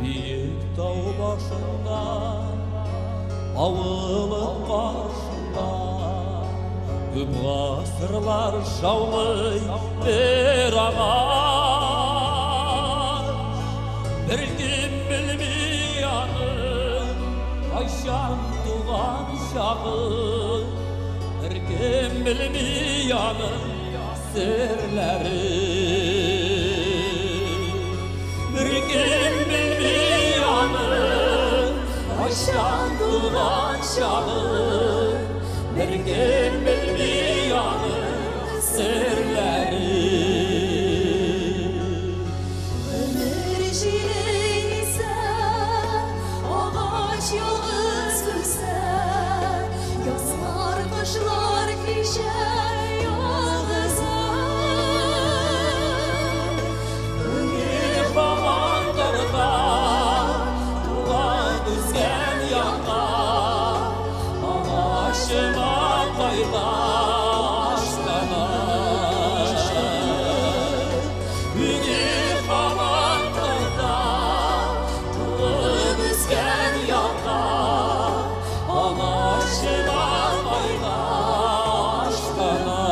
Биек тау башында, авылым каршында, күп гасырлар шаулый бер агач. Беркем белми аның кайчан туган чагын, беркем белми аның серләрен. Беркем белми аның кайчан туган чагын, беркем белми аның серләрен. Өмер җиле исә, агач ялгыз үсә, язлар, кышлар кичә ялгызы. Күңел һаман тарта туган үскән якка, агачыма кайта ашкана. Күңел һаман тарта туып үскән якка, агачыма кайта ашкана.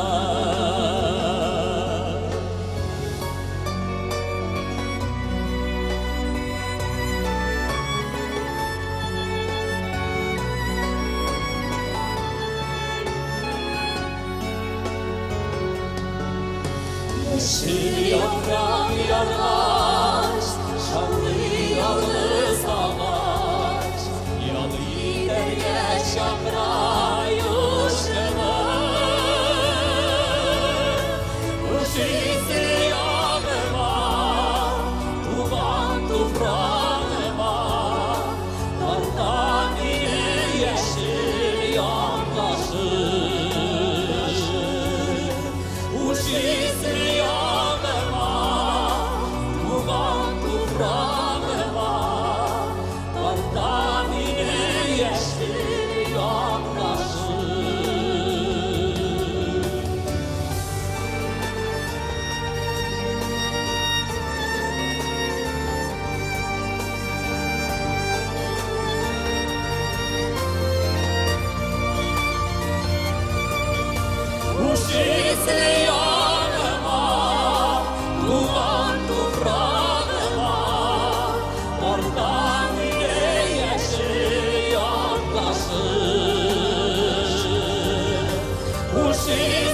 Yeşil yaprak yargaç, şaulый ялгыз агач, ял итәргә чакыра юшкыны. Ушисе ягыма, туган туфрагыма, тарта мине яшел якташым. Ушисе ягыма, туган туфрагыма, тарта мине яшел якташым. Ушисе ягыма, туган туфрагыма, тарта мине яшел якташым. Ушисе